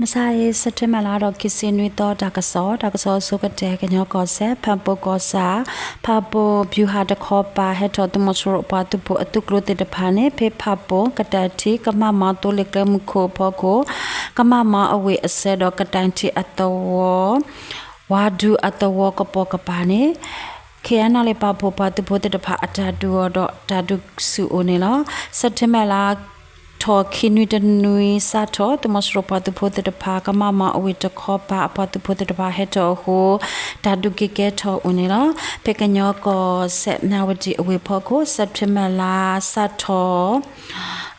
မုၢ်ဆါအံၤ စဲးပထ့ဘၢၣ်လါထီၣ်ခံဆံနွံသီ တၢ်ကစီၣ်, တၢ်ကစီၣ်အဆိကတၢၢ် ကညီကီၢ်စဲၣ် ဖၣ်ပူၣ်ကီၢ်ဆၣ်, ဖၣ်ပူၣ်ဗျူဟာတခီပၤ ဟဲထီၣ်သုးမီၤစိရိၤပှၤသုးဖိအသုးကျိၤသ့ၣ်တဖၣ်န့ၣ် ဖဲဖၣ်ပူၣ် ကတၢၣ်ထံ ကမၣ်မီ သိလ့ၣ်ကျဲမုၢ်ခိၣ်အဖီခိၣ် ကမၣ်မီအဝ့ၢ်အဆၢဒီး ကတၢၣ်ထံအသဝီ ဝါဒူအသဝီကပိာ်ကပၤန့ၣ် ခ့ၣ်အဲၣ်နီၣ်လ့ၣ်ပာ်ဖှိၣ်ပှၤသုးဖိသ့ၣ်တဖၣ်အတၢ်ဒုးအီၤဒီးတၢ်ဒုးဆူၣ်အိၣ်န့ၣ်လီၤ. စဲးပထ့ဘၢၣ်လါထီၣ်ခံနွံတနွံစးထီၣ် သုးမီၤစိရိၤပှၤသုးဖိသ့ၣ်တဖၣ် ကမၣ်မီအဝ့ၢ်တခီပၤအပှၤသုးဖိသ့ၣ်တဖၣ်ဟဲထီၣ်အဃိ တၢ်ဒုးက့ၤကဲထီၣ်အိၣ်န့ၣ်လီၤ. ဖဲကညီကီၢ်စဲၣ် မၠၣ်ဝတံၣ်အဝ့ၢ်ဖီခိၣ် စဲးပထ့ဘၢၣ်လါစးထီၣ်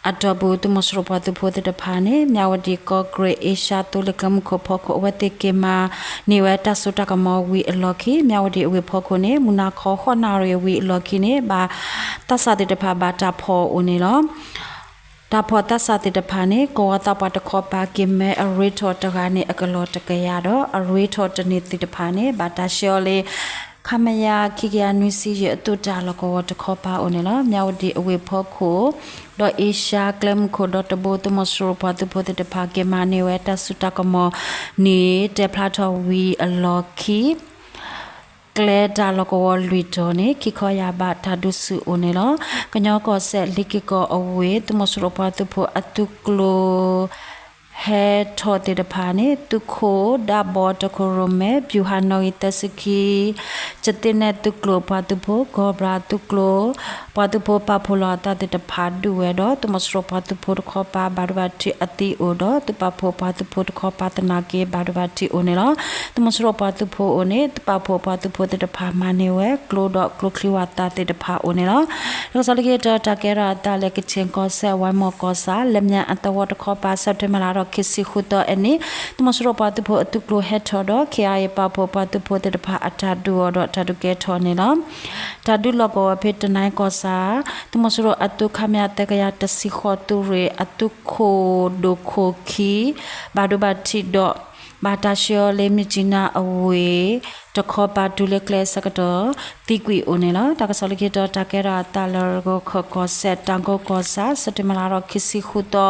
အတီၢ်ပူၤ သုးမီၤစိရိၤပှၤသုးဖိသ့ၣ်တဖၣ်န့ၣ် မၠၣ်ဝတံၣ် ကီၢ်ကရ့ၣ် အ့ရှါ သိလ့ၣ်ကျဲမုၢ်ခိၣ်ဖီခိၣ် အဝဲသ့ၣ်က့ၤမၤန့ၢ်ဝဲတၢ်စိတၢ်ကမီၤဝံၤအလီၢ်ခံ မၠၣ်ဝတံၣ်အဝ့ၢ်ဖီခိၣ်န့ၣ် မုၢ်နၤခီဃိးနၣ်ရံၣ်ဝံၤအလီၢ်ခံန့ၣ် ဘၣ်သးစၢ်သ့ၣ်တဖၣ်ဘၣ်တၢ်ဖီၣ်အိၣ်န့ၣ်လီၤ. တၢ်ဖီၣ်သးစၢ်သ့ၣ်တဖၣ်န့ၣ် ကဝီၤသးပှၢ်တခီပၤက့ၤမၢအရ့ထီၣ်တဂၤန့ၣ် အကလီၢ်တကယၤဒီး အရ့ထီၣ်တန့ၢ်သ့ၣ်တဖၣ်န့ၣ် ဘၣ်တၢ်ဆှၢအီၤလၢ ခမရ ခံကယၤနွံဆံယဲၢ် အသုးတၢ်လီၢ်ကဝီၤတခီပၤအိၣ်န့ၣ်လီၤ. မၠၣ်ဝတံၣ်အဝ့ၢ်ဖီခိၣ် ဒီးအ့ရှါကျဲမုၢ်ခိၣ်ဒီတဘိ သုးမီၤစိရိၤပှၤသုးဖိသ့ၣ်တဖၣ် က့ၤမၤန့ၢ်ဝဲတၢ်စိတၢ်ကမီၤန့ၣ် တဲဖျါထီၣ်ဝံၤအလီၢ်ခံ ကျဲတၢ်လီၢ်ကဝီၤလွံၢ်တီၢ်န့ၣ် ခံခီယာ်ဘးတၢ်ဒုးဆူၣ်အိၣ်န့ၣ်လီၤ. ကညီကီၢ်စဲၣ် လ့ၤက့ၤကီၢ်အဝ့ၢ် သုးမီၤစိရိၤပှၤသုးဖိအသုးကျိၤ ဟဲထီၣ်သ့ၣ်တဖၣ်န့ၣ် သုးခိၣ်ဒၣ်ဘီတခိၣ်ရိၣ်မဲ ဗျူဟာနီၣ်ဂံၢ်သၢဆံခံ ကသ့ၣ်နဲၣ်သုးကျိၤပှၤသုးဖိ ကီၢ်ဘြၣ်သုးကျိၤ ပှၤသုးဖိပာ်ဖှိၣ်လီၤအသးသ့ၣ်တဖၣ်ဒုးဝဲဒီး သုးမီၤစိရိၤပှၤသုးဖိတခီပၤ ဘၣ်ဒိဘၣ်ထံးအသံအိၣ်ဒီး သုးပာ်ဖှိၣ်ပှၤသုးဖိတခီပၤသနာ်က့ ဘၣ်ဒိဘၣ်ထံးအိၣ်န့ၣ်လီၤ. သုးမီၤစိရိၤပှၤသုးဖိအိၣ်န့ၣ် သုးပာ်ဖှိၣ်ပှၤသုးဖိသ့ၣ်တဖၣ်မၤန့ၢ်ဝဲ ကျိဒီးကျိချံဝၣ်သၣ်သ့ၣ်တဖၣ်အိၣ်န့ၣ်လီၤ. တၢ်ကစီၣ်လၢခံတခါ တၢ်ကဲထီၣ်အသးလၢ ကခၠ့ၣ်ကီၢ်စဲၣ် ဝါမီၢ်ကီၢ်ဆၣ် လၢမၠးအသဝီတခီပၤ စဲးပထ့ဘၢၣ်လါထီၣ်ခံဆံဃုသီအနံၤ သုးမီၤစိရိၤပှၤသုးဖိအသုးကျိၤဟဲထီၣ်ဒီး ခ့ၣ်အဲၣ်အ့ၣ် ပာ်ဖှိၣ်ပှၤသုးဖိသ့ၣ်တဖၣ်အတၢ်ဒုးအီၤဒီးတၢ်ဒုးကဲထီၣ်န့ၣ်လီၤ. တၢ်ဒုးလီၢ်ကဝီၤဖဲတနီၤကီၢ်ဆၣ် သုးမီၤစိရိၤအသုး ခမရ သၢကယၤတဆံဃိး သုးရ့ၣ်အသုးခိၣ်ဒိၣ်ခိၣ်ခံ ဘၣ်ဒိဘၣ်ထံးဒီး ဘၣ်တၢ်ဆှၢအီၤလၢ မြစ်ကြီးနား အဝ့ၢ်တခီပၤ တုၤလၢကျဲအဆၢကတီၢ် သံကွံာ်အိၣ်န့ၣ်လီၤ. တၢ်ကစီၣ်လၢခံတခါ တၢ်ကဲထီၣ်အသးလၢ ရခၢၣ်ကီၢ်စဲၣ် တၢ်ကိၢ်ကီၢ်ဆၣ် စဲးပထ့ဘၢၣ်လါထီၣ်ခံဆံဃုသီ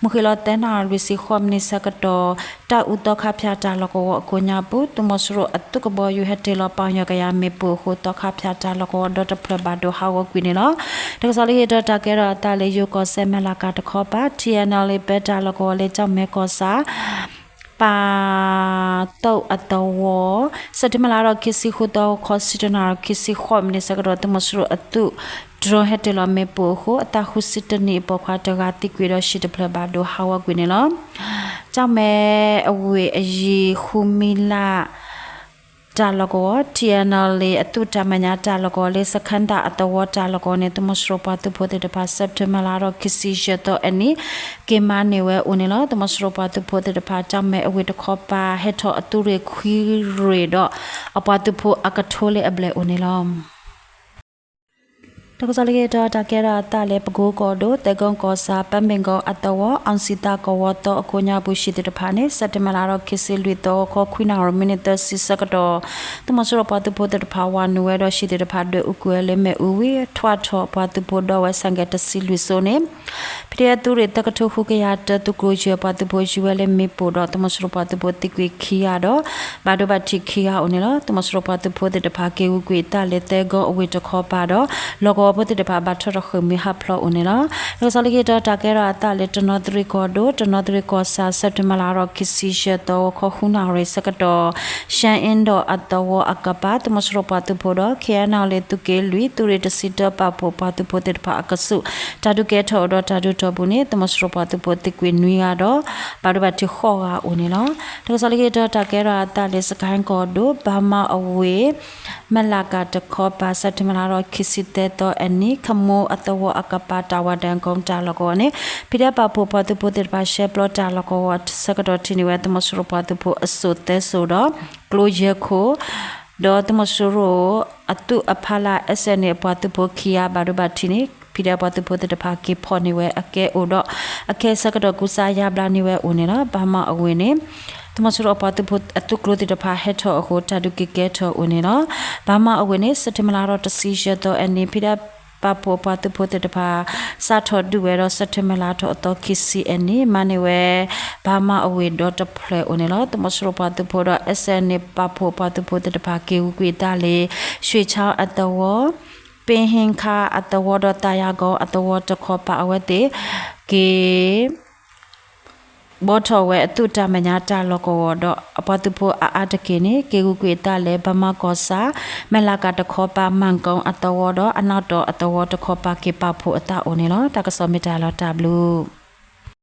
မုၢ်ဃ့ၢ်လီၤသၢနၣ်ရံၣ်လွံၢ်ဆံဃိးမံးနံးဆၢကတီၢ် တၢ်အူသီခါဖၠၣ်တၢ်လီၢ်ကဝီၤအကိးညါပူၤ သုးမီၤစိရိၤအသုးကဘီယူၤဟဲတ့ၢ်လီၤပီညါကယၤမ့ၣ်ပိၢ်အဃိ သီခါဖၠၣ်တၢ်လီၢ်ကဝီၤဒီတဖျၢၣ်ဘၣ်ဒိဟးဂီၤကွံာ်န့ၣ်လီၤ. တၢ်ကစီၣ်လၢခံတခါ တၢ်ကဲထီၣ်အသးလၢ ယိၤကီၢ်စဲၣ် မဲၢ်လးကၤတခီပၤ ထံၣ်အဲၣ်နီၣ်လ့ၣ် ပၢတၢ်လီၢ်ကဝီၤလၢ ကၠီၣ်မဲၣ်ကီၢ်ဆၣ် ပၣ်သူၣ်အသဝီ စဲးပထ့ဘၢၣ်လါထီၣ်ခံဆံဃုသီ ခီဆံတနၣ်ရံၣ်ခံဆံဃိးမံးနံးဆၢကတီၢ် သုးမီၤစိရိၤအသုး drone ဟဲတ့ၢ်လီၤမ့ၣ်ပိၢ်အဃိ အသးဃုဆံတနံၣ်အပိာ်ခွါတဂၤသံကွံာ်ဒီး ဟံၣ်တဖျၢၣ်ဘၣ်ဒိဟးဂီၤကွံာ်န့ၣ်လီၤ. ကၠီၣ်မဲၣ်အဝ့ၢ်အယံၤ ဃုမံလး တၢ်လီၢ်ကဝီၤ ထံၣ်အဲၣ်နီၣ်လ့ၣ်အသုးတၢ်မဲာ်ညါတၢ်လီၢ်ကဝီၤလၢ စခန်းသာ အသဝီတၢ်လီၢ်ကဝီၤန့ၣ် သုးမီၤစိရိၤပှၤသုးဖိသ့ၣ်တဖၣ် စဲးပထ့ဘၢၣ်လါထီၣ်ခံဆံယဲၢ်သီအနံၤ က့ၤမၤန့ၢ်ဝဲအိၣ်န့ၣ်လီၤ. သုးမီၤစိရိၤပှၤသုးဖိသ့ၣ်တဖၣ် ကၠီၣ်မဲၣ်အဝ့ၢ်တခီပၤ ဟဲထီၣ်အသုးရ့ၣ်ခွံရ့ၣ်ဒီး အပှၤသုးဖိအကထိလၢအဘျဲၣ်အိၣ်န့ၣ်လီၤ. တၢ်ကစီၣ်လၢခံတခါ တၢ်ကဲထီၣ်အသးလၢ ပကိကီၢ်ဒိၣ် သဲကိကီၢ်ဆၣ် ပၢမ့ၣ်ကီၢ်အသဝီ အောင်ဇေယျကဝီၤသီအကိးညါပူၤ ဟံၣ်သ့ၣ်တဖၣ်န့ၣ် စဲးပထ့ဘၢၣ်လါထီၣ်ခံဆံလွံၢ်သီ ဂီၤခီခွံနၣ်ရံၣ်မံးနံးသၢဆံဆၢကတီၢ် သုးမီၤစိရိၤပှၤသုးဖိသ့ၣ်တဖၣ် ဝၤနုာ်ဝဲဒီး ဟံၣ်သ့ၣ်တဖၣ်ဒွဲၣ်အူကွံာ်ဝဲလၢမ့ၣ်အူဝံၤ ထွးထီၣ်ပှၤသုးဖိဒီးဝဲဆၣ်ကဲတဆံလွံၢ်စိန့ၣ် ဖံးဒဲးသုးရ့ၣ်သၢကထိဃုကယၤတၢ သုးကျိၤယဲၢ်ပှၤသုးဖိယံၤဝဲလၢမ့ၣ်ပိၢ်ဒီး သုးမီၤစိရိၤပှၤသုးဖိသံကွံာ်ခံဂၤဒီး ဘၣ်ဒိဘၣ်ထံးခံဂၤအိၣ်န့ၣ်လီၤ. သုးမီၤစိရိၤပှၤသုးဖိသ့ၣ်တဖၣ် က့ၤဂုာ်ကွံာ်အသးလၢသဲကိအဝ့ၢ်တခီပၤဒီး လီၢ်ကဝီၤဖိသ့ၣ်တဖၣ် ဘၣ်ထီၣ်ထီၣ်ဃ့ၢ်မှံဟးဖျိးအိၣ်န့ၣ်လီၤ. တၢ်ကစီၣ်လၢခံတခါ တၢ်ကဲထီၣ်အသးလၢ တနီသရံၣ်ကီၢ်ဒိၣ် တနီသရံၣ်ကီၢ်ဆၣ် စဲးပထ့ဘၢၣ်လါထီၣ်ခံဆံယဲၢ်သီ ဂီၤခီဃုနၣ်ရံၣ်ဆၢကတီၢ် ရှၣ်အ့ဒီးအသဝီအကပၤ သုးမီၤစိရိၤပှၤသုးဖိဒီး ခ့ၣ်အဲၣ်နီၣ်လ့ၣ်သုးက့လွံၢ် သုးရ့ၣ်တဆံတၢ ပာ်ဖှိၣ်ပှၤသုးဖိသ့ၣ်တဖၣ်အကဆူး တၢ်ဒုးကဲထီၣ်အိၣ်ဒီးတၢ်ဒုးတီၢ်ပူၤန့ၣ် သုးမီၤစိရိၤပှၤသုးဖိသံကွံာ်နွံဂၤဒီး ဘၣ်ဒိဘၣ်ထံးဃိးဂၤအိၣ်န့ၣ်လီၤ. တၢ်ကစီၣ်လၢခံတခါ တၢ်ကဲထီၣ်အသးလၢ စကဲၣ်ကီၢ်ဒိၣ် ဘၣ်မးအဝ့ၢ် မဲၢ်လးကၤတခီပၤ စဲးပထ့ဘၢၣ်လါထီၣ်ခံဆံသၢသီအနံၤ ခမိအသဝီအကပၤ တၢ်ဝါဒၢၣ်ကိတၢ်လီၢ်ကဝီၤန့ၣ် ဖံးဒဲးပာ်ဖှိၣ်ပှၤသုးဖိသ့ၣ်တဖၣ် ရှဲပျီတၢ်လီၢ်ကဝီၤဆၢကတီၢ်ထံၣ်န့ၢ်ဝဲ သုးမီၤစိရိၤပှၤသုးဖိအစိၣ်သၢစိၣ်ဒီး ကျိယဲၢ်ခိၣ် ဒီးသုးမီၤစိရိၤအသုးအဖီလာ် SNA အပှၤသုးဖိခံဂၤ ဘၣ်ဒိဘၣ်ထံးန့ၣ် ဖံးဒဲးပှၤသုးဖိသ့ၣ်တဖၣ်က့ၤဖီၣ်န့ၢ်ဝဲအကဲအိၣ်ဒီး အခဲအံၤဆၢကတီၢ်ကူစါယါဘျါန့ၢ်ဝဲအိၣ်န့ၣ်လီၤ. ဘၣ်မးအဝ့ၢ်န့ၣ် သုးမီၤစိရိၤအပှၤသုးဖိအသုးကျိၤသ့ၣ်တဖၣ်ဟဲထီၣ်အဃိ တၢ်ဒုးက့ၤကဲထီၣ်အိၣ်န့ၣ်လီၤ. ဘၣ်မးအဝ့ၢ်န့ၣ် စဲးပထ့ဘၢၣ်လါထီၣ်တဆံယဲၢ်သီအနံၤ ဖံးဒဲး ပာ်ဖှိၣ်အပှၤသုးဖိသ့ၣ်တဖၣ် စးထီၣ်ဒုးဝဲဒီး စဲးပထ့ဘၢၣ်လါထီၣ်အသီခံဆံအနံၤ မၤန့ၢ်ဝဲ ဘၣ်မးအဝ့ၢ်ဒီတဖျၢၣ်အိၣ်န့ၣ်လီၤ. သုးမီၤစိရိၤပှၤသုးဖိဒီး SNA ပာ်ဖှိၣ်အပှၤသုးဖိသ့ၣ်တဖၣ် က့ၤဂုာ်ကွံာ်အသးလၢ ရွှ့ၣ်ခၠါအသဝီ, ပ့ဟ့ခါအသဝီဒီး သးယၤကီၤအသဝီတခီပၤအဝဲသ့ၣ် က့ၤ ဘှီထီၣ်ဝဲအသုးတၢ်မဲာ်ညါတၢ်လီၢ်ကဝီၤဒီး အပှၤသုးဖိအါအါတက့ၢ်န့ၣ် က့ၤဂုာ်ကွံာ်အသးလၢ ဘၣ်မးကီၢ်ဆၣ် မဲၢ်လးကၤတခီပၤ မၢ်ကိအသဝီဒီး အနီၣ်တီၣ်အသဝီတခီပၤ က့ၤပာ်ဖှိၣ်အသးအိၣ်န့ၣ်လီၤ. တၢ်ကစီၣ်မ့ၢ်တၢ်လီၤတၢ်ဘျုး